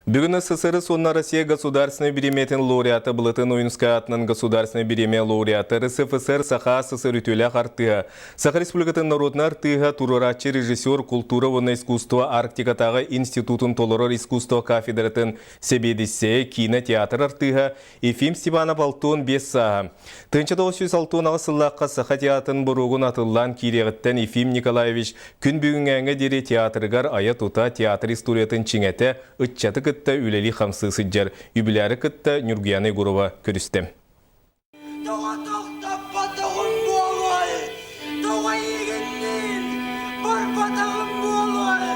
Бүгүн СССР уонна Россия Государственной бириэмийэтин лауреата Былатын Ойунскай аатынан Государственной бириэмийэ лауреата РСФСР Саха СССР үтүөлээх артыыһа, Саха Республикатын норуотунай артыыһа, туруорааччы режиссер, култуура уонна искусство Арктикатааҕы институтун толорор искусство кафедратын сэбиэдиссэйэ, киинэ театр артыыһа Ефим Степанов 65 сааһа. 1968 сыллаахха Саха театрын боруогун атыллаан киириэҕиттэн Ефим Николаевич күн бүгүҥҥээҥҥэ диэри театрыгар айа-тута театр историятын чиҥэтэ, ыччаты кытта үлэлии-хамсыы сылдьар юбиляры кытта Ньургуяна Егорова көрүстэ. Тоҕо тохтоппотоҕум буолуой? Тоҕо эйигинниин барбатаҕым буолуой?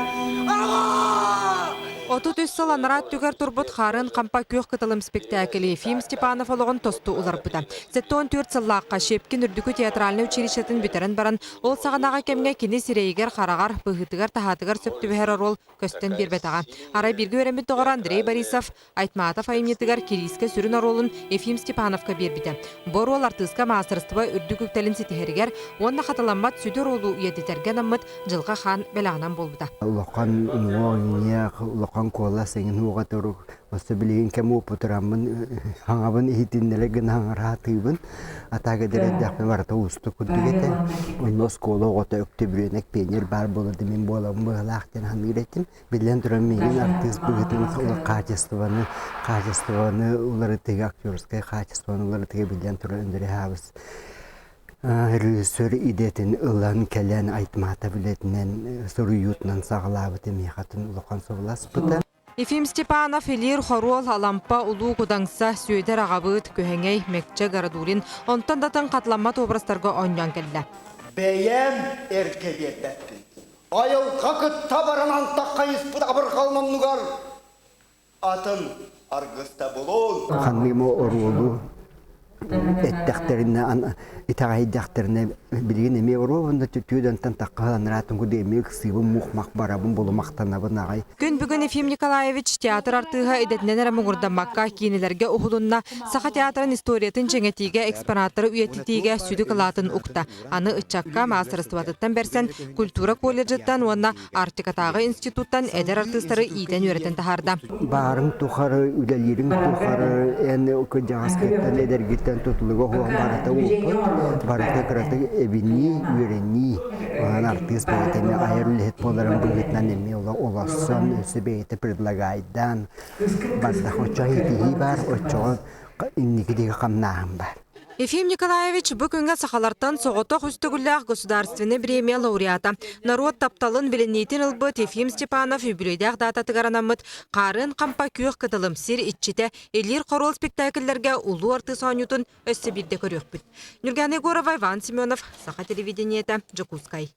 Аҕаа! 33 сыл анараа өттүгэр турбут Хаарын хампа күөх кытылым спектакль Ефим Степанов олоҕун тосту уларыппыта. 74 сыллаахха Щепкин үрдүкү театральнай училищетын бүтэрэн баран, ол саҕанааҕы кэмҥэ кини сирэйигэр-хараҕар, быһыытыгар-таһаатыгар сөп түбэһэр оруол көстөн биэрбэтэҕэ. Арай бииргэ үөрэммит доҕоро Андрей Борисов Айтматов айымньытыгар Кириискэ сүрүн оруолун Ефим Степановка биэрбитэ. Бу оруол артыыска маастарыстыба үрдүк үктэлин ситиһэригэр уонна хатыламмат сүдү оруолу үйэтитэргэ анаммыт Дьылҕа Хаан бэлэҕинэн буолбута. Улахан уҥуох-иҥиэх, улахан куолас эҥин уоҕа турук Оссо билигин кэм уопутураммын хаҥабын иһитиннэрэ гына хаҥараатыыбын. Атаак эдэр барыта уустук курдук этэ. Онно оскуола оҕото өктөбүрүөнэк пионер баар буолар да мин буолабын быһалаах диэн саныыр этим. Биллэн туран миигин артыыс быһыытынан хаачыстыбаны хаачыстыбаны уларытыыга актерскай хаачыстыбаны уларытыыга биллэн туран Андрей Хабыс режиссер идэтин ылан кэлэн Айтмата үлэтинэн суруйуутунан саҕалаабыт миэхэтин улахан собуласпыта. Ефим Степанов, Илиир Хоруол, Алампа, Улуу Кудаҥса, Сүөдэр Аҕабыыт, Күһэҥэй, Мэкчэ Гарадурин, онтон да атын хатыламмат образтарга оонньоон кэллэ. Бэйэм эргэ биэрбэппин. Айылҕа кытта баран антах хайыспыт абырҕалын оннугар атын аргыста булун. Ханныгы оруолу эттэхтэринэ итэҕэйдэхтэринэ билигин эмиэ оруобунна түтүөдэнтэн таххаһыланнараатын курдук эмиэ ыксыыбын мух-мах барабын булумахтанабын аҕай. Күн бүгүн Ефим Николаевич театр артыыһа идэтинэн эрэ муҥурдаммакка киинэлэргэ уһулунна, Саха театрын историятын чэҥэтиигэ экспонаттары үйэтитиигэ сүдү кылаатын укта. Аны ыччакка маастарыстыбатыттан бэрсэн культура колледжыттан уонна Арктикатааҕы институттан эдэр артыыстары иитэн-үөрэтэн таһаарда. Баарыҥ тухары, үлэлиириҥ тухары эн кырдьаҕаскыттан, эдэргиттэн тутулуга суох барыта уопут, барыта кыратык эбинии, үөрэнии. Онон артыыс бэйэтэ эмиэ айар үлэһит буоларын быһыытынан эмиэ олорсон, өссө бэйэтэ предлагайдаан бардах оччоҕо итиһии баар, оччоҕо инники диэки хамнааһын баар. Ефим Николаевич бу күҥҥэ сахалартан соҕотох үс төгүллээх государственнай бириэмийэ лауреата, норуот тапталын билиниитин ылбыт Ефим Степанов үбүлүөйдээх даататыгар анаммыт Хаарыан хампа күөх кытылым сир иччитэ Илиир хоруол спектакльлэргэ улуу артыыс оонньуутун өссө биирдэ көрүөхпүт. Ньургана Егорова, Иван Семенов, Саха телевидениетэ, Дьокуускай.